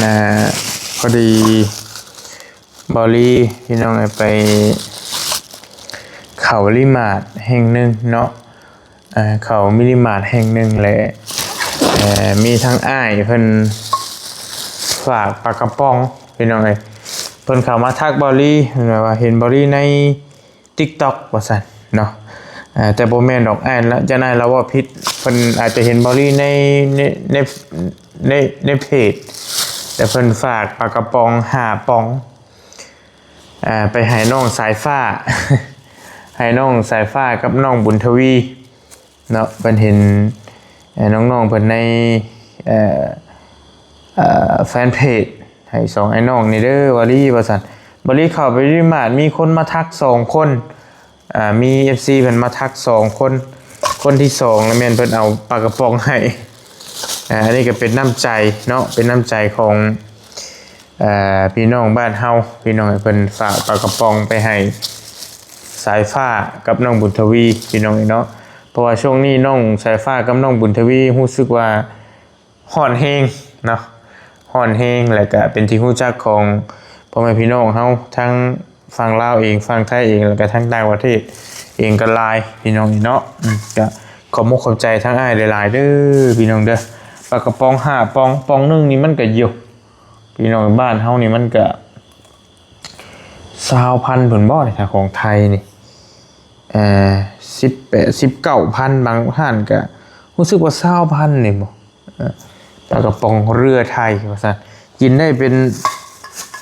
ນະ ພໍດີ ເບົາລີ ພີ່ນ້ອງເອີຍ ໄປເຂົ້າວະລີມາດແຫ່ງໜຶ່ງເນາະ ເອີ ເຂົ້າວະລີມາດແຫ່ງໜຶ່ງແຫຼະ ເອີ ມີທາງອ້າຍເພິ່ນຝາກປາກະປ໋ອງ ພີ່ນ້ອງເອີຍ ເພິ່ນເຂົ້າມາທັກເບົາລີ ເພິ່ນວ່າເຫັນເບົາລີໃນ TikTok ວ່າຊັ້ນເນາະ ເອີ ແຕ່ບໍ່ແມ່ນດອກ ອ້າຍລະ ຢ້ານອ້າຍລາວເວົ້າຜິດ ເພິ່ນອາດຈະເຫັນເບົາລີໃນ ໃນ ໃນ ໃນ ໃນເພຈ ແຕ່ເພິ່ນຝາກປາກະປ໋ອງຫ້າປ໋ອງ ອ່າ ໄປໃຫ້ນ້ອງສາຍຟ້າ ໃຫ້ນ້ອງສາຍຟ້າກັບນ້ອງບຸນທະວີເນາະ ເພິ່ນເຫັນ ເອີ ນ້ອງໆເພິ່ນໃນ ເອີ ເອີ ແຟນເພຈ ໃຫ້ສອງອ້າຍນ້ອງນີ້ເດີ ວາລີ ວ່າຊັ້ນ ບາລີເຂົ້າໄປວະລີມາດ ມີຄົນມາທັກສອງຄົນ ອ່າ ມີເອັຟຊີເພິ່ນມາທັກສອງຄົນ ຄົນທີສອງລະແມ່ນເພິ່ນເອົາປາກະປ໋ອງໃຫ້ ອ່າ ອັນນີ້ກໍເປັນນ້ຳໃຈເນາະ ເປັນນ້ຳໃຈຂອງ ເອີ ພີ່ນ້ອງບ້ານເຮົາ ພີ່ນ້ອງ ເພິ່ນຝາກປາກະປ໋ອງໄປໃຫ້ສາຍຟ້າກັບນ້ອງບຸນທະວີ ພີ່ນ້ອງເນາະ ເພາະວ່າຊ່ວງນີ້ນ້ອງສາຍຟ້າກັບນ້ອງບຸນທະວີຮູ້ສຶກວ່າ ຮ້ອນແຮງເນາະ ຮ້ອນແຮງ ແລະກະເປັນທີ່ຮູ້ຈັກຂອງພໍ່ແມ່ພີ່ນ້ອງເຮົາ ທັງຝັ່ງລາວເອງ ຝັ່ງໄທເອງ ແລະກະທັງຕ່າງປະເທດເອງກໍຫຼາຍ ພີ່ນ້ອງເນາະ ອືມ ກະຂອບມຸກຂອບໃຈທາງອ້າຍຫຼາຍໆເດີ ພີ່ນ້ອງເດີ ປາກະປ໋ອງຫ້າປ໋ອງ ປ໋ອງໜຶ່ງນີ້ມັນກະຢູ່ ພີ່ນ້ອງ ບ້ານເຮົານີ້ມັນກະຊາວພັນພຸ້ນບໍ່ ຖ້າຂອງໄທນີ້ ເອີ ສິບແປດ ສິບເກົ້າພັນ ບາງຮ້ານກະຮູ້ສຶກວ່າຊາວພັນນີ້ບໍ່ ເອີ ປາກະປ໋ອງເຮືອໄທວ່າຊັ້ນ ກິນໄດ້ເປັນ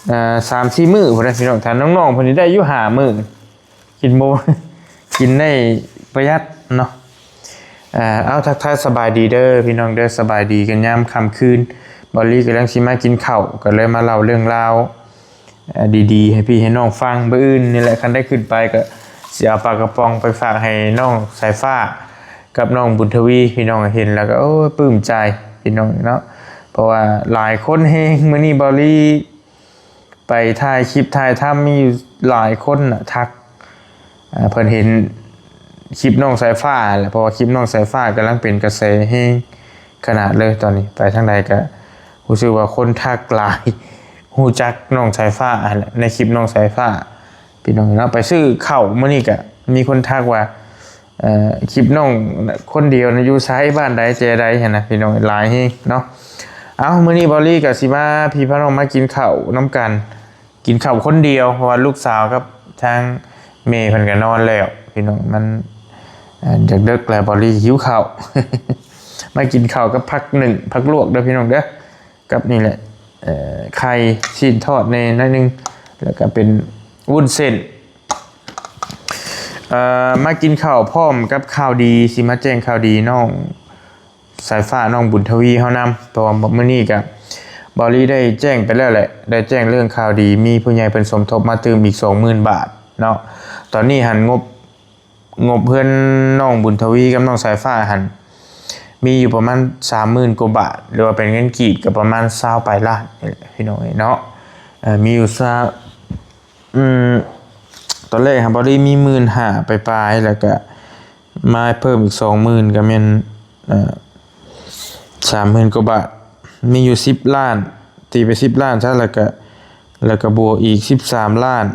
ເອີ ສາມສີ່ມື້ພຸ້ນນະ ພີ່ນ້ອງ ຖ້ານ້ອງໆເພິ່ນນີ້ໄດ້ຢູ່ຫ້າມື້ ກິນບໍ່ ກິນໄດ້ປະຢັດເນາະ ເອີ ເອົາ ທັກທາຍສະບາຍດີເດີ ພີ່ນ້ອງເດີ ສະບາຍດີກັນຍາມຄ່ຳຄືນ ບາລີກຳລັງຊິມາກິນເຂົ້າ ກໍເລີຍມາເລົ່າເລື່ອງລາວ ເອີ ດີໆໃຫ້ພີ່ໃຫ້ນ້ອງຟັງ ມື້ອື່ນນີ້ແຫຼະ ຄັນໄດ້ຂຶ້ນໄປກໍຊິເອົາປາກະປ໋ອງໄປຝາກໃຫ້ນ້ອງສາຍຟ້າກັບນ້ອງບຸນທະວີ ພີ່ນ້ອງເຫັນແລ້ວກໍ ໂອ້ຍ ປຶ້ມໃຈ ພີ່ນ້ອງເນາະ ເພາະວ່າຫຼາຍຄົນແຮງ ມື້ນີ້ເບົາລີໄປຖ່າຍຄລິບຖ່າຍທຳ ມີຢູ່ຫຼາຍຄົນນະທັກ ອ່າ ເພິ່ນເຫັນຄລິບນ້ອງສາຍຟ້າແຫຼະ ເພາະວ່າຄລິບນ້ອງສາຍຟ້າກຳລັງເປັນກະແສແຮງຂະໜາດເລີຍ ຕອນນີ້ໄປທາງໃດກະຮູ້ສຶກວ່າຄົນທັກຫຼາຍ ຮູ້ຈັກນ້ອງສາຍຟ້າຫັ້ນແຫຼະ ໃນຄລິບນ້ອງສາຍຟ້າ ພີ່ນ້ອງເນາະ ໄປຊື້ເຂົ້າມື້ນີ້ກະມີຄົນທັກວ່າ ເອີ ຄລິບນ້ອງຄົນດຽວນະ ຢູ່ໃສ ບ້ານໃດ ແຈໃດຫັ້ນນະ ພີ່ນ້ອງ ຫຼາຍແຮງເນາະ ເອົ້າ ມື້ນີ້ເບົາລີກະຊິພາພີ່ພານ້ອງມາກິນເຂົ້ານຳກັນ ກິນເຂົ້າຄົນດຽວ ເພາະວ່າລູກສາວກັບທາງແມ່ເພິ່ນກໍນອນແລ້ວ ພີ່ນ້ອງ ມັນ ເອີ ເດິກໆແລ້ວ ເບົາລີຫິວເຂົ້າ ມາກິນເຂົ້າກັບຜັກໜຶ້ງ ຜັກລວກເດີ ພີ່ນ້ອງເດີ ກັບນີ້ແຫຼະ ເອີ ໄຂ່ ຊີ້ນທອດແດ່ໜ້ອຍໜຶ່ງ ແລ້ວກໍເປັນວຸ້ນເສັ້ນ ເອີ ມາກິນເຂົ້າພ້ອມກັບຂ່າວດີ ຊິມາແຈ້ງຂ່າວດີນ້ອງ ສາຍຟ້າ ນ້ອງບຸນທະວີເຮົານຳ ເພາະວ່າມື້ນີ້ກະເບົາລີໄດ້ແຈ້ງໄປແລ້ວແຫຼະ ໄດ້ແຈ້ງເລື່ອງຂ່າວດີ ມີຜູ້ໃຫຍ່ເພິ່ນສົມທົບມາຕື່ມອີກສອງໝື່ນບາດເນາະ ຕອນນີ້ຫັ້ນງົບ ງົບເຮືອນນ້ອງບຸນທະວີກັບນ້ອງສາຍຟ້າຫັ້ນ ມີຢູ່ປະມານສາມໝື່ນກວ່າບາດ ຫຼືວ່າເປັນເງິນກີບກໍປະມານຊາວປາຍລ້ານນີ້ແຫຼະ ພີ່ນ້ອງເອີຍເນາະ ເອີ ມີຢູ່ຊາວ ອືມ ຕອນແລກຫັ້ນເບົາລີມີໝື່ນຫ້າປາຍໆ ແລ້ວກະມາເພີ່ມອີກສອງໝື່ນ ກໍແມ່ນ ເອີ ສາມໝື່ນກວ່າບາດ ມີຢູ່ສິບລ້ານ ຕີໄປສິບລ້ານຊະ ແລ້ວກະ ແລ້ວກະບວກອີກສິບສາມລ້ານ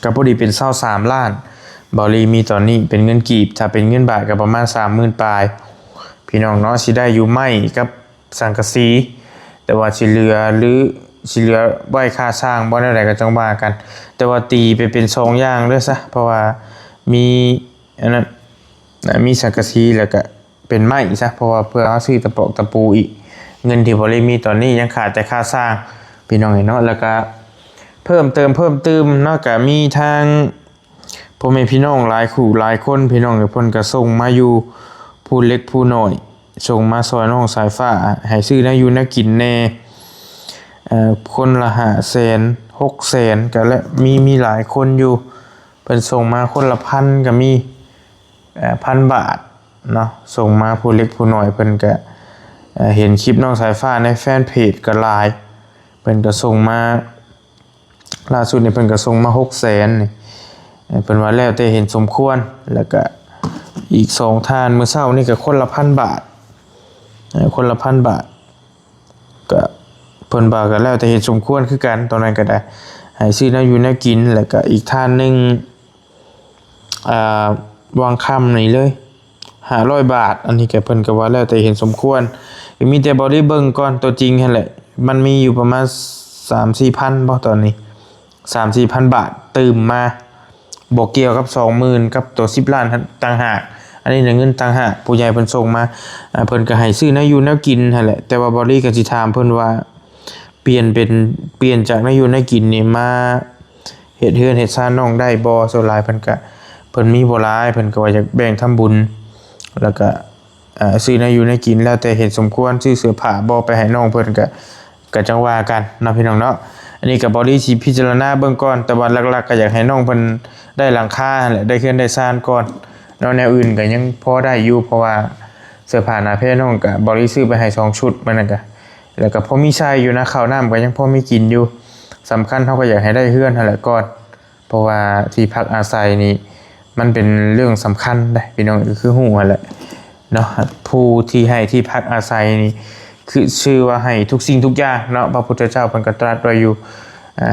ກໍພໍດີເປັນຊາວສາມລ້ານ ເບົາລີມີຕອນນີ້ເປັນເງິນກີບ ຖ້າເປັນເງິນບາດກໍປະມານສາມໝື່ນປາຍ ພີ່ນ້ອງເນາະ ຊິໄດ້ຢູ່ໄມ້ກັບ ສັງກະສີ ແຕ່ວ່າຊິເຫຼືອ ຫຼື ຊິເຫຼືອໄວ້ຄ່າສ້າງບໍ່ ແນວໃດກໍຈັ່ງວ່າກັນ ແຕ່ວ່າຕີໄປເປັນສອງຢ່າງເດີຊະ ເພາະວ່າມີອັນນັ້ນ ມີສັງກະສີແລ້ວກະເປັນໄມ້ຊະ ເພາະວ່າເພື່ອເຮົາຊື້ຕະປອກຕະປູອີກ ເງິນທີ່ບໍ່ໄດ້ມີຕອນນີ້ຍັງຂາດແຕ່ຄ່າສ້າງ ພີ່ນ້ອງເອີຍເນາະ ແລ້ວກະເພີ່ມເຕີມເພີ່ມຕື່ມເນາະ ກະມີທາງ ພໍ່ແມ່ພີ່ນ້ອງຫຼາຍຄູ່ຫຼາຍຄົນ ພີ່ນ້ອງເອີຍ ເພິ່ນກໍສົ່ງມາຢູ່ພູເຫຼັກພູນ້ອຍ ສົ່ງມາຊ່ອຍນ້ອງສາຍຟ້າ ໃຫ້ຊື້ແນວຢູ່ແນວກິນແດ່ ເອີ ຄົນລະຫ້າແສນ ຫົກແສນ ກໍແລະ ມີ ມີຫຼາຍຄົນຢູ່ ເພິ່ນສົ່ງມາຄົນລະພັນກໍມີ ເອີ ພັນບາດເນາະ ສົ່ງມາພູເຫຼັກພູນ້ອຍ ເພິ່ນກໍ ເອີ ເຫັນຄລິບນ້ອງສາຍຟ້າໃນແຟນເພຈກໍຫຼາຍ ເພິ່ນກໍສົ່ງມາ ລ່າສຸດນີ້ເພິ່ນກໍສົ່ງມາຫົກແສນນີ້ ເອີ ເພິ່ນວ່າແລ້ວແຕ່ເຫັນສົມຄວນ ແລ້ວກະອີກສອງທ່ານ ມື້ເຊົ້ານີ້ກໍຄົນລະພັນບາດ ເອີ ຄົນລະພັນບາດ ກະ ເພິ່ນວ່າກໍແລ້ວແຕ່ເຫັນສົມຄວນຄືກັນ ຕອນນັ້ນກໍໄດ້ ໃຫ້ຊື້ແນວຢູ່ແນວກິນ ແລ້ວກໍອີກທ່ານໜຶ່ງ ອ່າ ວັງຄຳນີ້ເລີຍ ຫ້າຮ້ອຍບາດ. ອັນນີ້ກໍເພິ່ນກໍວ່າແລ້ວແຕ່ເຫັນສົມຄວນ ກໍມີແຕ່ບໍ່ໄດ້ເບິ່ງກ່ອນຕົວຈິງຫັ້ນແຫຼະ ມັນມີຢູ່ປະມານສາມສີ່ພັນບໍ່ຕອນນີ້ ສາມສີ່ພັນບາດຕື່ມມາ ບໍ່ກ່ຽວກັບສອງໝື່ນກັບຕົວສິບລ້ານຫັ້ນຕ່າງຫາກ. ອັນນີ້ນະເງິນຕ່າງຫາກ ຜູ້ໃຫຍ່ເພິ່ນສົ່ງມາ ອ່າ ເພິ່ນກໍໃຫ້ຊື້ແນວຢູ່ແນວກິນຫັ້ນແຫຼະ. ແຕ່ວ່າເບົາຫຼີກໍຊິຖາມເພິ່ນວ່າ ປ່ຽນເປັນ ປ່ຽນຈາກແນວຢູ່ແນວກິນນີ້ມາເຮັດເຮືອນເຮັດຊານນ້ອງໄດ້ບໍ່? ສ່ວນຫຼາຍເພິ່ນກະ ເພິ່ນມີບໍ່ຫຼາຍ ເພິ່ນກໍວ່າຢາກແບ່ງທຳບຸນ ແລ້ວກະ ເອີ ຊື້ແນວຢູ່ແນວກິນ ແລ້ວແຕ່ເຫັນສົມຄວນ ຊື້ເສື້ອຜ້າບໍ່ໄປໃຫ້ນ້ອງເພິ່ນ ກະ ກະຈັ່ງວ່າກັນເນາະ ພີ່ນ້ອງເນາະ. ອັນນີ້ກະເບົາຫຼີຊິພິຈາລະນາເບິ່ງກ່ອນ ແຕ່ວ່າຫຼັກໆ ກະຢາກໃຫ້ນ້ອງເພິ່ນໄດ້ຫຼັງຄາຫັ້ນແຫຼະ ໄດ້ເຮືອນໄດ້ຊານກ່ອນເນາະ. ແນວອື່ນກະຍັງພໍໄດ້ຢູ່ ເພາະວ່າເສື້ອຜ້າໜ້າແພນ້ອງກະ ເບົາຫຼີຊື້ໄປໃຫ້ສອງຊຸດ ມື້ນັ້ນກະ ແລ້ວກໍພໍມີໃຊ້ຢູ່ນະ ເຂົ້ານ້ຳກໍຍັງພໍມີກິນຢູ່. ສຳຄັນເຮົາກໍຢາກໃຫ້ໄດ້ເຮືອນຫັ້ນແຫຼະກ່ອນ ເພາະວ່າທີ່ພັກອາໄສນີ້ ມັນເປັນເລື່ອງສຳຄັນເດ້ ພີ່ນ້ອງ ກໍຄືຮູ້ຫັ້ນແຫຼະເນາະ. ຜູ້ທີ່ໃຫ້ທີ່ພັກອາໄສນີ້ ຄືຊື່ວ່າໃຫ້ທຸກສິ່ງທຸກຢ່າງເນາະ. ພະພຸດທະເຈົ້າເພິ່ນກໍຕລັດໄວ້ຢູ່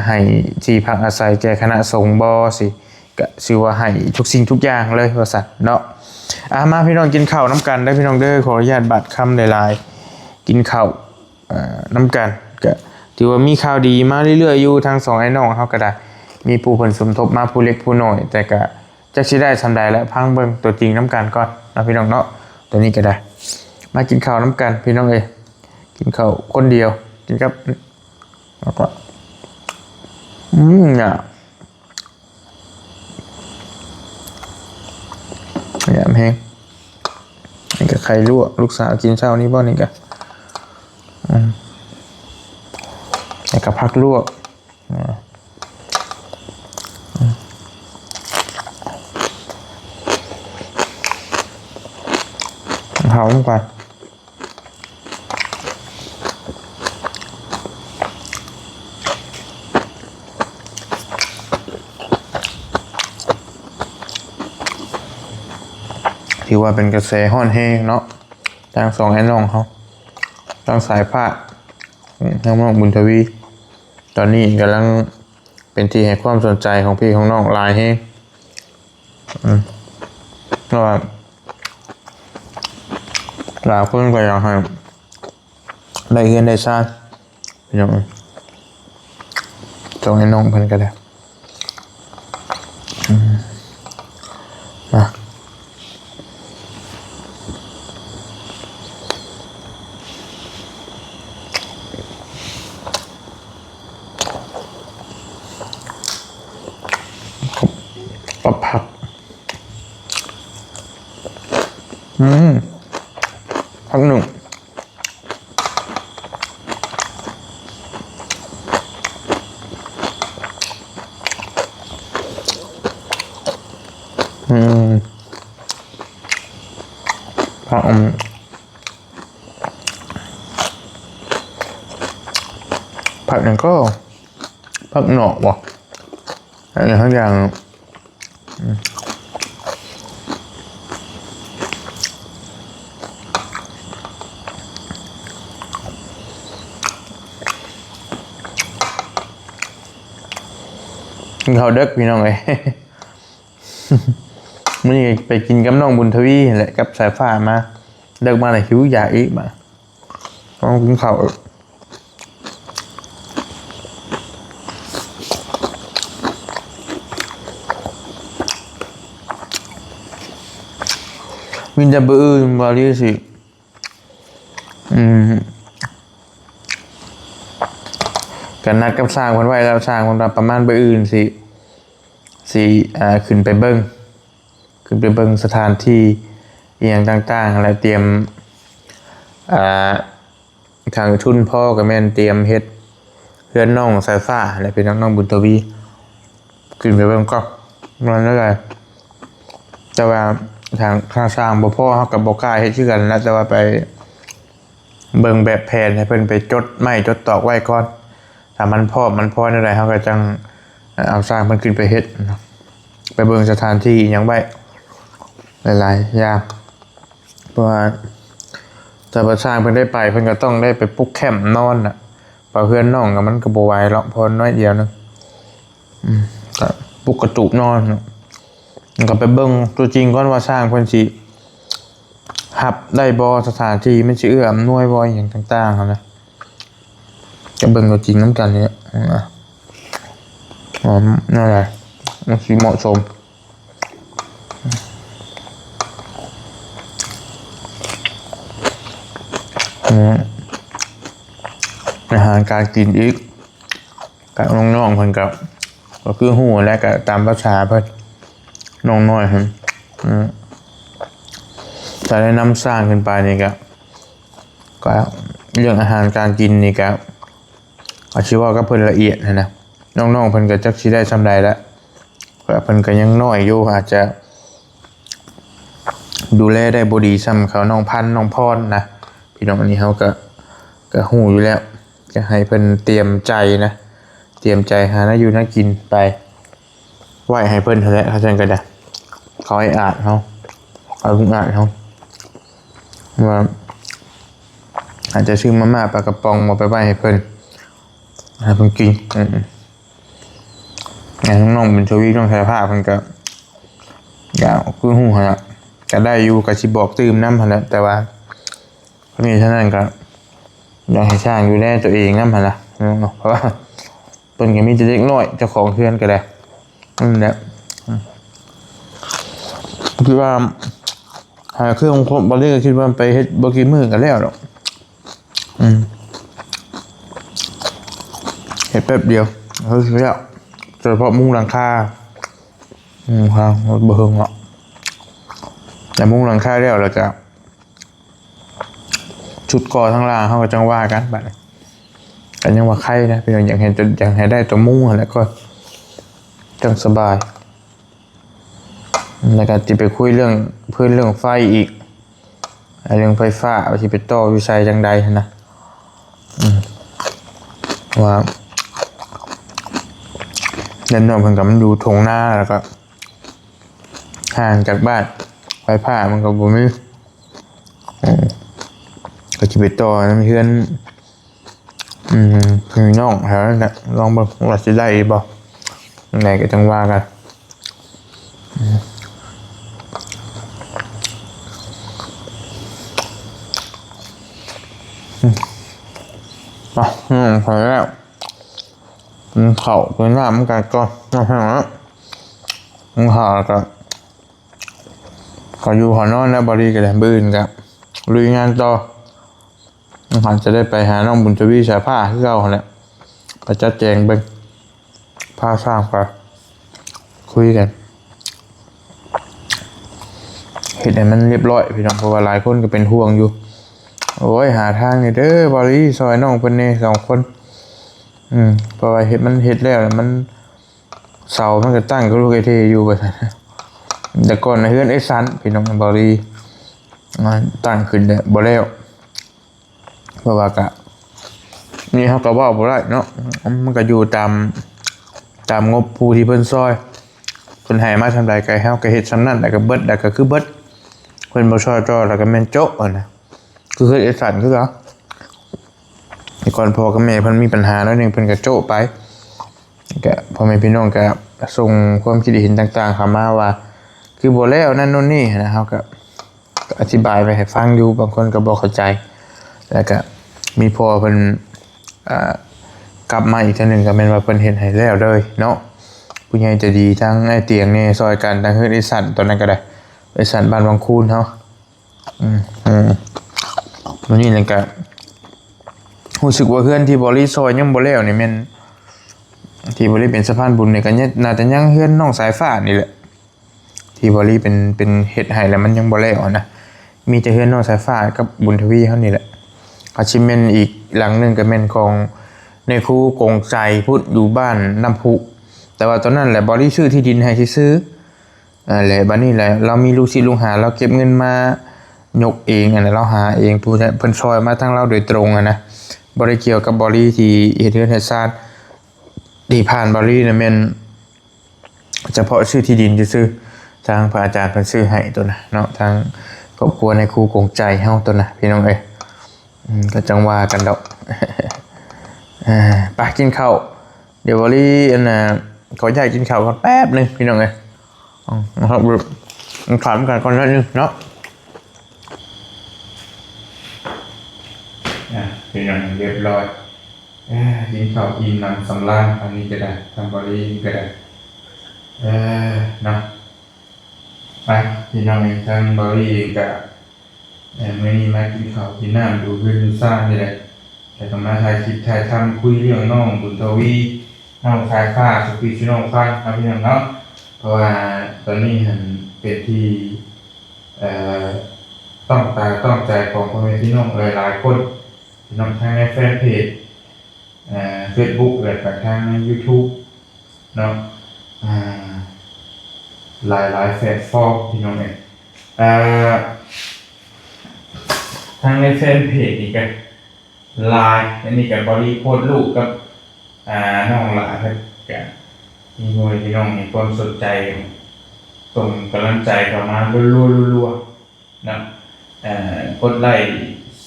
ໃຫ້ທີ່ພັກອາໄສແກ່ຄະນະສົງບໍຊິ ກະຊື່ວ່າໃຫ້ທຸກສິ່ງທຸກຢ່າງເລີຍວ່າຊັ້ນເນາະ. ອາ ມາພີ່ນ້ອງກິນເຂົ້ານຳກັນເດີພີ່ນ້ອງເດີ ຂໍອະນຸຍາດບາດຄຳຫຼາຍໆ ກິນເຂົ້າ ເອີ ນຳກັນ ກະຖືວ່າມີຂ່າວດີມາເລື້ອຍໆຢູ່ ທັງສອງອ້າຍນ້ອງເຮົາກະໄດ້ ມີຜູ້ເພິ່ນສົມທົບມາຜູ້ເລັກຜູ້ນ້ອຍ ແຕ່ກະຈັກຊິໄດ້ສ່ຳໃດລະ ຟັງເບິ່ງຕົວຈິງນຳກັນກ່ອນເນາະ ພີ່ນ້ອງເນາະ. ຕົວນີ້ກະໄດ້ ມາກິນເຂົ້ານຳກັນພີ່ນ້ອງເອີຍ ກິນເຂົ້າຄົນດຽວ ກິນກັບ ແລ້ວກໍ ອືມ ຫຍາບແຮງ ນີ້ກໍໄຂ່ລວກ ລູກສາວກິນເຊົ້ານີ້ບໍ່ນີ້ກະ ອືມ ແລ້ວກໍຜັກລວກ ອືມ ເຂົ້ານຳກັນ ຖືວ່າເປັນກະແສຮ້ອນແຮງເນາະ ທາງສອງອ້າຍນ້ອງເຮົາ ທາງສາຍຟ້າ ທາງນ້ອງບຸນທະວີ ຕອນນີ້ກຳລັງເປັນທີ່ໃຫ້ຄວາມສົນໃຈຂອງພີ່ຂອງນ້ອງຫຼາຍແຮງ ອືມ ເພາະວ່າຫຼາຍຄົນກໍຢາກໃຫ້ໄດ້ເຮືອນໄດ້ຊານ ພີ່ນ້ອງເອີຍ ຕ້ອງໃຫ້ນ້ອງເພິ່ນກໍໄດ້ ອືມ ມາ ກັບຜັກ ອືມ ພັກໜຶ່ງ ອືມ ຜັກ ອືມ ຜັກຫຍັງກໍ ຜັກໜອກບໍ່ ອັນນີ້ທັງຢ່າງ ອືມ ກິນເຂົ້າເດິກພີ່ນ້ອງເອີຍ ມື້ນີ້ໄປກິນກັບນ້ອງບຸນທະວີຫັ້ນແຫຼະ ກັບສາຍຟ້າມາ ເລິກມາແລ້ວຫິວຢາກອີກບາດ ຕ້ອງກິນເຂົ້າ ມີແຕ່ມື້ອື່ນ ບໍ່ດີຊິ ອືມ ກໍນັດກັບຊ່າງເພິ່ນໄວ້ແລ້ວ ຊ່າງເພິ່ນວ່າປະມານມື້ອື່ນຊິ ຊິ ເອີ ຂຶ້ນໄປເບິ່ງ ຂຶ້ນໄປເບິ່ງສະຖານທີ່ອີ່ຫຍັງຕ່າງໆ ແລະ ຕຽມ ເອີ ຖ້າທຶນພໍກໍແມ່ນຕຽມເຮັດເຮືອນນ້ອງສາຍຟ້າ ແລະ ເປັນນ້ອງ ນ້ອງບຸນທະວີ ຂຶ້ນໄປເບິ່ງກ່ອນ ວ່າແນວໃດ ແຕ່ວ່າຖ້າ ຖ້າຊ່າງບໍ່ພໍ ເຮົາກໍບໍ່ກ້າເຮັດຄືກັນນະ ແຕ່ວ່າໄປເບິ່ງແບບແຜນ ໃຫ້ເພິ່ນໄປຈົດໄມ້ຈົດຕອກໄວ້ກ່ອນ ຖ້າມັນພ້ອມ ມັນພໍແນວໃດ ເຮົາກໍຈັ່ງເອົາຊ່າງເພິ່ນຂຶ້ນໄປເຮັດເນາະ ໄປເບິ່ງສະຖານທີ່ອີ່ຫຍັງໄວ້ຫຼາຍໆຢ່າງ ເພາະວ່າຖ້າວ່າຊ່າງເພິ່ນໄດ້ໄປ ເພິ່ນກໍຕ້ອງໄດ້ໄປປຸກແຄ້ມນອນນະ ໄປ ວ່າເຮືອນນ້ອງກໍມັນກໍບໍ່ໄຫວເນາະ ເພາະນ້ອຍດຽວໜຶ່ງ ອືມ ກໍປຸກກະຕູບນອນເນາະ ກໍໄປເບິ່ງຕົວຈິງກ່ອນວ່າຊ່າງເພິ່ນຊິຮັບໄດ້ບໍ່ ສະຖານທີ່ມັນຊິເອື້ອອຳນວຍບໍ່ ອີ່ຫຍັງຕ່າງໆຫັ້ນນະ ຈະເບິ່ງຕົວຈິງນຳກັນນີ້ແຫຼະ ອາ ນັ້ນແຫຼະ ມັນຊິເໝາະສົມ. ອືມ ອາຫານການກິນອີກ ກະນ້ອງໆເພິ່ນກະ ກໍຄືຮູ້ແຫຼະ ກະຕາມພາສາເພິ່ນ ນ້ອງນ້ອຍເພິ່ນ ອືມ ຖ້າໄດ້ນຳສ້າງຂຶ້ນໄປນີ້ກະ ກະເລື່ອງອາຫານການກິນນີ້ກະ ອາດຊິເວົ້າກັບເພິ່ນລະອຽດຫັ້ນນະ ນ້ອງໆເພິ່ນກໍຈັກຊິໄດ້ສ່ຳໃດລະ ເພາະເພິ່ນກໍຍັງນ້ອຍຢູ່ ອາດຈະດູແລໄດ້ບໍ່ດີສ່ຳເຂົາ ນ້ອງພັນ ນ້ອງພອນນະ ພີ່ນ້ອງ ອັນນີ້ເຮົາກໍ ກໍຮູ້ຢູ່ແລ້ວ ກໍໃຫ້ເພິ່ນຕຽມໃຈນະ ຕຽມໃຈຫາແນວຢູ່ແນວກິນໄປ ໄວ້ໃຫ້ເພິ່ນຫັ້ນແຫຼະ ເຂົາຈັ່ງກໍໄດ້ ເຂົາອ້າຍອາດເຮົາ ເອົາລຸງອາດເຮົາ ວ່າອາດຈະຊື້ມາມ່າປາກະປ໋ອງບໍ່ໄປໄວ້ໃຫ້ເພິ່ນ ໃຫ້ເພິ່ນກິນ ອືມ ແມ່ນນ້ອງບຸນທະວີ ນ້ອງສາຍຟ້າເພິ່ນກໍ ກໍຄືຮູ້ຫັ້ນລະ ກໍໄດ້ຢູ່ ກໍຊິບອກຕື່ມນຳຫັ້ນແຫຼະ ແຕ່ວ່າທັງນີ້ທັງນັ້ນກໍ ຢາກໃຫ້ຊ່າງດູແລຕົວເອງນຳຫັ້ນນະ ເນາະ ເພາະວ່າເພິ່ນກໍມີແຕ່ເດັກນ້ອຍ ເຈົ້າຂອງເຮືອນກໍໄດ້ ນັ້ນແຫຼະ ອືມ ຄິດວ່າ ຫາເຄື່ອງຄົບ ບໍ່ໄດ້ ກໍຄິດວ່າໄປເຮັດບໍ່ກີ່ມື້ກໍແລ້ວດອກ ອືມ ເຮັດແປັບດຽວ ເຮັດແລ້ວ ໂດຍສະເພາະມຸງຫຼັງຄາ ມຸງຫຼັງຄາ ບໍ່ເຖິງເນາະ ແຕ່ມຸງຫຼັງຄາແລ້ວ ແລ້ວກໍ ຊຸດກໍ່ທາງລ່າງເຮົາກໍຈັ່ງວ່າກັນບັດນີ້ ກໍຍັງວ່າໄຄນະ ພີ່ນ້ອງ ຢາກເຮັດ ຢາກໃຫ້ໄດ້ຕົວມຸງຫັ້ນແຫຼະກ່ອນ ຈັ່ງສະບາຍ ແລ້ວກໍຊິໄປຄຸຍເລື່ອງພື້ນເລື່ອງໄຟອີກ ເລື່ອງໄຟຟ້າວ່າຊິໄປຕໍ່ຢູ່ໃສຈັ່ງໃດຫັ້ນນະ ອືມ ວ່າເຮືອນນ້ອງເພິ່ນກໍມັນຢູ່ທົ່ງນາ ແລ້ວກໍຫ່າງຈາກບ້ານ ໄຟຟ້າມັນກໍບໍ່ມີ ເອີ ກໍຊິໄປຕໍ່ນຳເຮືອນ ອືມ ພີ່ນ້ອງແຖວນັ້ນແຫຼະ ລອງເບິ່ງວ່າຊິໄດ້ບໍ່ ຈັ່ງໃດກໍຈັ່ງວ່າກັນ ອືມ ອືມ ອືມ ພໍແລ້ວ ກິນເຂົ້າກິນນ້ຳນຳກັນກ່ອນ ເນາະ ກິນເຂົ້າແລ້ວກໍ ກໍຢູ່ຫອນອນແລ້ວ ບາລີກໍໄດ້ ມື້ອື່ນກໍລຸຍງານຕໍ່ ຫວັງວ່າຈະໄດ້ໄປຫານ້ອງບຸນທະວີສາຍຟ້າຄືເກົ່າຫັ້ນແຫຼະ ໄປຈັດແຈງເບິ່ງ ພາຊ່າງໄປຄຸຍກັນ ເຮັດໃຫ້ມັນຮຽບຮ້ອຍພີ່ນ້ອງ ເພາະວ່າຫຼາຍຄົນກໍເປັນຫ່ວງຢູ່ ໂອ້ຍ ຫາທາງແດ່ເດີ ບາລີ ຊ່ອຍນ້ອງເພິ່ນແດ່ສອງຄົນ ອືມ ເພາະວ່າເຮັດ ມັນເຮັດແລ້ວມັນ ເສົາມັນກໍຕັ້ງກະລຸກກະເທຢູ່ວ່າຊັ້ນ ແຕ່ກ່ອນນະເຮືອນເອຊັນ ພີ່ນ້ອງ ບາລີ ຕັ້ງຂຶ້ນແລ້ວບໍ່ແລ້ວ ເພາະວ່າກະ ນີ້ເຮົາກໍເວົ້າບໍ່ໄດ້ເນາະ ມັນກໍຢູ່ຕາມ ຕາມງົບຜູ້ທີ່ເພິ່ນຊ່ອຍ ເພິ່ນໃຫ້ມາສ່ຳໃດກໍໃຫ້ເຮົາກໍເຮັດສ່ຳນັ້ນ ແລ້ວກໍເບິດ ແລ້ວກໍຄືເບິດ ເພິ່ນບໍ່ຊ່ອຍຕໍ່ ແລ້ວກໍແມ່ນໂຈະຫັ້ນນະ ຄືເຮືອນເອຊັນຄືເກົ່າ ແຕ່ກ່ອນພໍ່ກັບແມ່ເພິ່ນມີບັນຫາໜ້ອຍໜຶ່ງ ເພິ່ນກໍໂຈະໄປ ກະພໍ່ແມ່ພີ່ນ້ອງກະສົ່ງຄວາມຄິດເຫັນຕ່າງໆເຂົ້າມາວ່າ ຄືບໍ່ແລ້ວນັ້ນໂນ່ນນີ້ນະ ເຮົາກະ ກະອະທິບາຍໄປໃຫ້ຟັງຢູ່ ບາງຄົນກະບໍ່ເຂົ້າໃຈ ແລ້ວກະມີພໍ່ເພິ່ນ ອ່າ ກັບມາອີກເທື່ອໜຶ່ງ ກະແມ່ນວ່າເພິ່ນເຮັດໃຫ້ແລ້ວເລີຍເນາະ ຜູ້ໃຫຍ່ໃຈດີທາງອ້າຍຕຽງແດ່ຊ່ອຍກັນ ທາງເຮືອນເອຊັນຕອນນັ້ນກະໄດ້ ເອຊັນບ້ານວັງຄູນເຮົາ ອືມ ອືມ ມື້ນີ້ແລ້ວກະ ຮູ້ສຶກວ່າເຮືອນທີ່ບໍລີຊ່ອຍຍັງບໍ່ແລ້ວນີ້ແມ່ນ ທີ່ບໍລີເປັນສະພານບຸນນີ້ກະ ໜ້າຈະຍັງເຮືອນນ້ອງສາຍຟ້ານີ້ແຫຼະ ທີ່ບໍລີເປັນ ເປັນເຮັດໃຫ້ແລ້ວມັນຍັງບໍ່ແລ້ວຫັ້ນນະ ມີແຕ່ເຮືອນນ້ອງສາຍຟ້າກັບບຸນທະວີເຮົານີ້ແຫຼະ ອາດຊິແມ່ນອີກຫຼັງໜຶ່ງກະແມ່ນຂອງນາຍຄູກົງໄຊພຸ້ນ ຢູ່ບ້ານນ້ຳພຸ ແຕ່ວ່າຕອນນັ້ນແຫຼະ ບໍລີຊື້ທີ່ດິນໃຫ້ຊື່ໆ ອ່າ ແລະ ບາດນີ້ແຫຼະ ລາວມີລູກສິດລູກຫາ ລາວເກັບເງິນມາຍົກເອງ ອັນນັ້ນລາວຫາເອງ ຜູ້ເພິ່ນຊ່ອຍມາທາງລາວໂດຍຕົງຫັ້ນນະ ບໍ່ໄດ້ກ່ຽວກັບບໍລີທີ່ເຮັດເຮືອນເຮັດຊານ ທີ່ຜ່ານບໍລີນະແມ່ນສະເພາະຊື້ທີ່ດິນຊື່ໆ ທາງພະອາຈານເພິ່ນຊື້ໃຫ້ໂຕນະເນາະ ທາງຄອບຄົວນາຍຄູກົງໄຊເຮົາໂຕນະ ພີ່ນ້ອງເອີຍ ອືມ ກໍຈັ່ງວ່າກັນດອກ ເອີ ອ່າ ໄປກິນເຂົ້າ. ດຽວບໍລີ ອັນນ່າ ຂໍອະນຸຍາດກິນເຂົ້າກ່ອນແປັບໜຶ່ງ ພີ່ນ້ອງເອີຍ. ເອົາ ເຮົາ ເຮົາຖາມກັນກ່ອນໜ້ອຍໜຶ່ງເນາະ. ອ່າ ພີ່ນ້ອງ ຮຽບຮ້ອຍ. ເອີ ກິນເຂົ້າອີ່ມໜຳສຳລານ ອັນນີ້ກໍໄດ້ ທາງບໍລີກໍໄດ້ ເອີ ເນາະ. ໄປ ພີ່ນ້ອງເອີຍ ທາງບໍລີເອງກະ ເອີ ມື້ນີ້ມາກິນເຂົ້າກິນນ້ຳຢູ່ເຮືອນຢູ່ຊານນີ້ແຫຼະ ແລ້ວກໍມາຖ່າຍຄລິບຖ່າຍທຳ ຄຸຍເລື່ອງນ້ອງບຸນທະວີ ນ້ອງສາຍຟ້າ ສູ່ພີ່ສູ່ນ້ອງຟັງເນາະ ພີ່ນ້ອງເນາະ. ເພາະວ່າຕອນນີ້ຫັ້ນເປັນທີ່ ເອີ ຕ້ອງຕາຕ້ອງໃຈຂອງພໍ່ແມ່ພີ່ນ້ອງຫຼາຍໆຄົນ ພີ່ນ້ອງ ທັງໃນແຟນເພຈ ເອີ ເຟສບຸກ ແລະກະທາງໃນຢູທູບເນາະ ອ່າ ຫຼາຍໆແພລດຟອມ ພີ່ນ້ອງເອີຍ. ເອີ ທາງໃນແຟນເພຈນີ້ກະຫຼາຍ ອັນນີ້ກະບໍລີໂພສຮູບກັບ ອ່າ ນ້ອງຫຼ້າເພິ່ນ ກະມີພໍ່ແມ່ພີ່ນ້ອງໃຫ້ຄວາມສົນໃຈ ສົ່ງກຳລັງໃຈເຂົ້າມາລັວໆ ເນາະ ເອີ ກົດໄລ້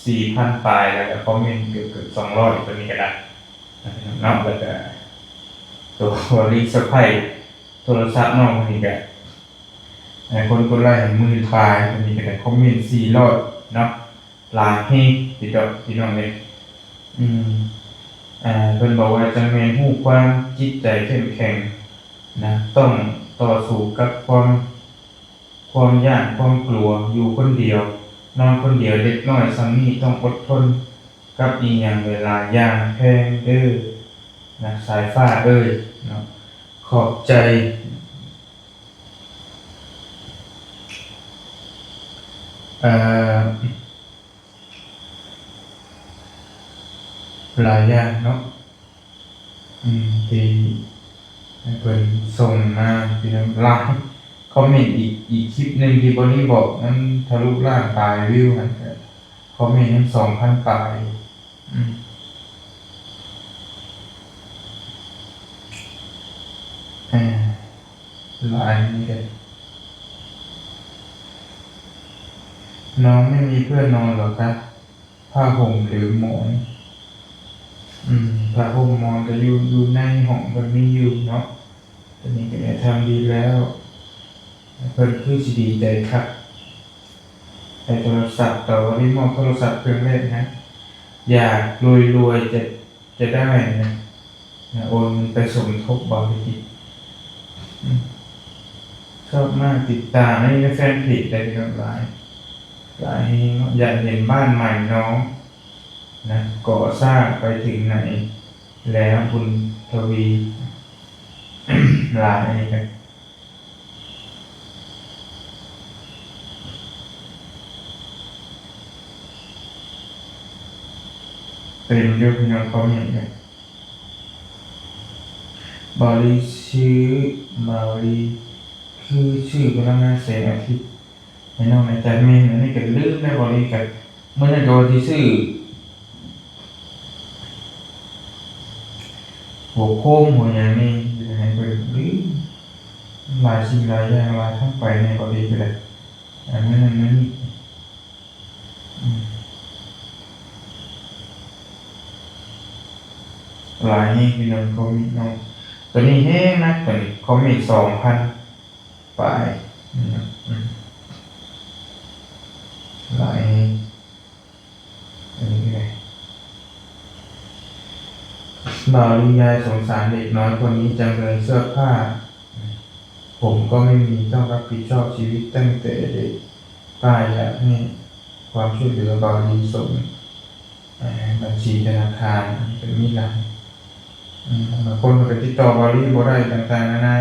ສີ່ພັນປາຍ ແລ້ວກໍຄອມເມັນເກືອບໆສອງຮ້ອຍ ຕົວນີ້ກໍໄດ້ເນາະ. ແລ້ວກໍຕົວ ເລື່ອງເຊີໄພຣສ໌ໂທລະສັບນ້ອງນີ້ກໍ ເອີ ຄົນກົດໄລ້ໃຫ້ໝື່ນປາຍ ຕົວນີ້ກໍໄດ້ຄອມເມັນສີ່ຮ້ອຍເນາະ. ຫຼາຍແຮງຕິດດອກ ພີ່ນ້ອງເອີຍ. ອືມ ເພິ່ນບອກວ່າ ຈັ່ງແມ່ນຮູ້ຄວາມຈິດໃຈເຂັ້ມແຂງນະ ຕ້ອງຕໍ່ສູ້ກັບຄວາມ ຄວາມຢ້ານຄວາມກົວ ຢູ່ຄົນດຽວ ນອນຄົນດຽວ ເດັກນ້ອຍຊ່ຳນີ້ຕ້ອງອົດທົນກັບອີ່ຫຍັງຫຼາຍໆຢ່າງແພງເດີນະ ສາຍຟ້າເອີຍເນາະ. ຂອບໃຈ ເອີ ຫຼາຍຢ່າງເນາະ ອືມ ທີ່ເພິ່ນສົ່ງມາ ພີ່ນ້ອງ. ຫຼາຍຄອມເມັນອີກ ອີກຄລິບໜຶ່ງທີ່ບໍ່ໄດ້ບອກ ມັນທະລຸລ້ານປາຍວິວຫັ້ນ ຄອມເມັນຍັງສອງພັນປາຍ. ອືມ ເອີ ຫຼາຍນີ້ເດ້. น้องไม่มีเพื่อนนอนเหรอคะ ผ้าห่มหรือหมอน อืม ผ้าห่มหมอนก็อยู่ อยู่ในห้องเพิ่นมีอยู่เนาะ ตอนนี้ก็ได้ทำดีแล้ว เพิ่นคือสิดีใจคัก ได้โทรศัพท์ แต่ว่าได้มอบโทรศัพท์เครื่องแรกนะ อยากรวยๆ จะ จะได้นะ โอนเงินไปสมทบ บางที อืม ชอบมาก ติดตามในแฟนเพจได้ พี่น้อง หลาย หลายแฮงเนาะ อยากเห็นบ้านใหม่น้องนะ ก่อสร้างไปถึงไหนแล้ว บุญทวี หลายอันนี้กัน เต็มอยู่ พี่น้อง คอมเมนต์เนี่ย บ่าวลีซื้อ บ่าวลีคือซื้อพลังงานแสงอาทิตย์ให้น้องแหน่จ้ะ แม่น อันนี้ก็ลืมแล้ว บ่าวลีก็ มื้อนั้นก็ว่าสิซื้อหัวโคมหัวหยังนี่ สิให้เพิ่นลืม หลายสิ่งหลายอย่าง หลายทางไปแหน่ บ่าวลีก็ได้ อันมื้อนั้นมื้อนี้ ອືມ ຫຼາຍແຮງ ພີ່ນ້ອງ ຄອມເມັນເນາະ ຕົວນີ້ແຮງນະ ຕົວນີ້ຄອມເມັນສອງພັນປາຍ ອືມ ຫຼາຍແຮງ ອັນນີ້ກໍໄດ້ ບ່າວລີ ຍາຍສົງສານເດັກນ້ອຍຄົນນີ້ຈັງເລີຍ ເສື້ອຜ້າ ຜົມກໍໄມ່ມີ ຕ້ອງຮັບຜິດຊອບຊີວິດຕັ້ງແຕ່ເດັກ ປ້າຢາກໃຫ້ຄວາມຊ່ວຍເຫຼືອ ບ່າວລີສົ່ງ ເອີ ບັນຊີທະນາຄານ ກໍມີຫຼາຍ ອືມ ບາງຄົນກໍຕິດຕໍ່ບ່າວລີບໍ່ໄດ້ ຕ່າງໆນານາ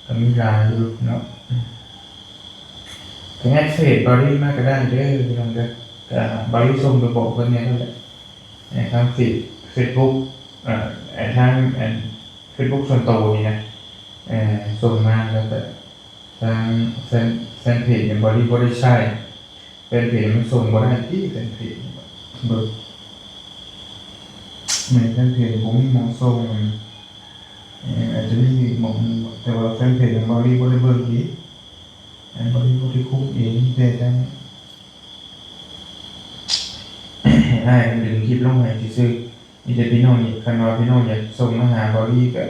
ກໍມີຫຼາຍຢູ່ເນາະ ອືມ ກໍແອັດເຟສບ່າວລີມາກໍໄດ້ເດີ ພີ່ນ້ອງເດີ ກໍບ່າວລີສົ່ງໄປບອກເພິ່ນແດ່ນັ້ນແຫຼະ ໃນທາງເຟສ ເຟສບຸກ ເອີ ທາງ ອັນ ເຟສບຸກສ່ວນໂຕນີ້ນະ ເອີ ສົ່ງມາ ແລ້ວກໍທາງແຟນ ແຟນເພຈນີ້ ບ່າວລີບໍ່ໄດ້ໃຊ້ ແຟນເພຈມັນສົ່ງບໍ່ໄດ້ຕິ ແຟນເພຈນີ້ ເບິ່ງ ແມ່ນ ແຟນເພຈບໍ່ມີໝ່ອງສົ່ງ ເອີ ອາດຈະມີອີກໝ່ອງໜຶ່ງ ແຕ່ວ່າແຟນເພຈຂອງບ່າວລີບໍ່ໄດ້ເບິ່ງອີກ ອັນບ່າວລີບໍ່ໄດ້ຄຸມເອງ ມີແຕ່ທາງ ໃຫ້ອ້າຍເພິ່ນດຶງຄລິບລົງໃຫ້ຊື່ໆ. ມີແຕ່ພີ່ນ້ອງ ຄັນວ່າພີ່ນ້ອງຢາກສົ່ງມາຫາບ່າວລີກໍ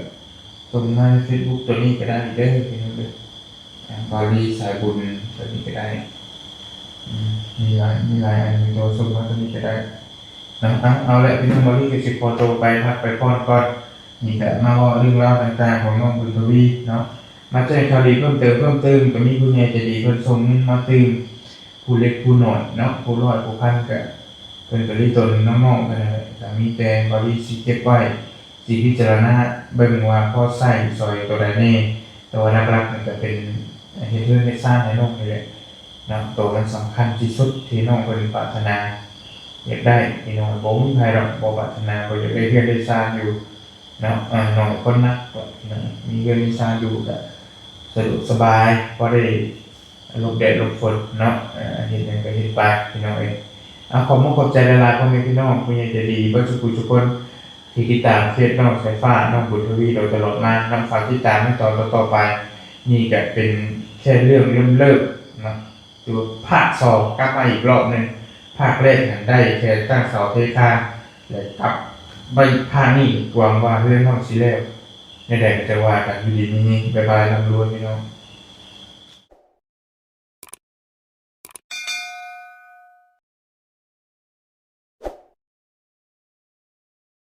ສົ່ງມາໃນເຟສບຸກໂຕນີ້ກໍໄດ້ເດີພີ່ນ້ອງເດີ. ອ່າ ບ່າວລີສາຍບຸນໂຕນີ້ກໍໄດ້. ອືມ ມີຫຼາຍ ມີຫຼາຍອັນຢູ່ ໂຕສົ່ງມາໂຕນີ້ກໍໄດ້ເນາະ. ເອົາ ເອົາແຫຼະພີ່ນ້ອງ ບ່າວລີກໍຊິຂໍໂຕໄປພັກໄປຜ່ອນກ່ອນ. ນີ້ກໍມາເວົ້າເລື່ອງລາວຕ່າງໆຂອງນ້ອງບຸນທະວີເນາະ. ມາແຈ້ງຂ່າວດີເພີ່ມເຕີມ ເພີ່ມຕື່ມ ກໍມີຜູ້ໃຫຍ່ໃຈດີເພິ່ນສົ່ງເງິນມາຕື່ມ ຜູ້ເລັກຜູ້ນ້ອຍເນາະ ຜູ້ຮ້ອຍຜູ້ພັນ ກໍເພິ່ນກໍລິຕົນນ້ອງໆ ເພິ່ນນັ້ນແຫຼະ. ກໍມີແຕ່ບ່າວລີຊິເກັບໄວ້ ຊິພິຈາລະນາເບິ່ງວ່າພໍໃຊ້ຊ່ອຍໂຕໃດແດ່ ແຕ່ວ່າຫຼັກໆນີ້ກໍເປັນເຮັດເຮືອນເຮັດຊານໃຫ້ນ້ອງນີ້ແຫຼະເນາະ. ໂຕມັນສຳຄັນທີ່ສຸດທີ່ນ້ອງເພິ່ນປາດຖະໜາຢາກໄດ້ພີ່ນ້ອງ. ບໍ່ມີໃຜດອກບໍ່ປາດຖະໜາ ບໍ່ຢາກໄດ້ເຮືອນໄດ້ຊານຢູ່ເນາະ. ເອີ ນ້ອຍຄົນນະ ເນາະ ມີເຮືອນມີຊານຢູ່ກໍສະດວກສະບາຍ ພໍໄດ້ ຫຼົບແດດຫຼົບຝົນເນາະ. ເອີ ເຮັດຫຍັງກໍເຮັດໄປພີ່ນ້ອງເອີຍ. ເອົາ ຂອບມຸກຂອບໃຈຫຼາຍໆ ພໍ່ແມ່ພີ່ນ້ອງ ຜູ້ໃຫຍ່ໃຈດີເບິດທຸກຜູ້ທຸກຄົນ ທີ່ຕິດຕາມເຟສນ້ອງສາຍຟ້າ ນ້ອງບຸນທະວີ ໂດຍຕະຫຼອດມາເນາະ. ຝາກຕິດຕາມໃນຕອນຕໍ່ໆໄປ. ນີ້ກໍເປັນແຄ່ເລື່ອງເລີ່ມເລີກເນາະ ຕົວພາກສອງກັບມາອີກລອບໜຶ່ງ. ພາກແລກນັ້ນໄດ້ແຄ່ຕັ້ງເສົາເທຄານ ແລະ ກັບໄວ້ພາກນີ້ ຫວັງວ່າເຮືອນນ້ອງຊິແລ້ວ. ແນວໃດກໍຈະວ່າກັນ. ຢູ່ດີມີແຮງ. ບາຍບາຍ. ລ່ຳລວຍພີ່ນ້ອງ.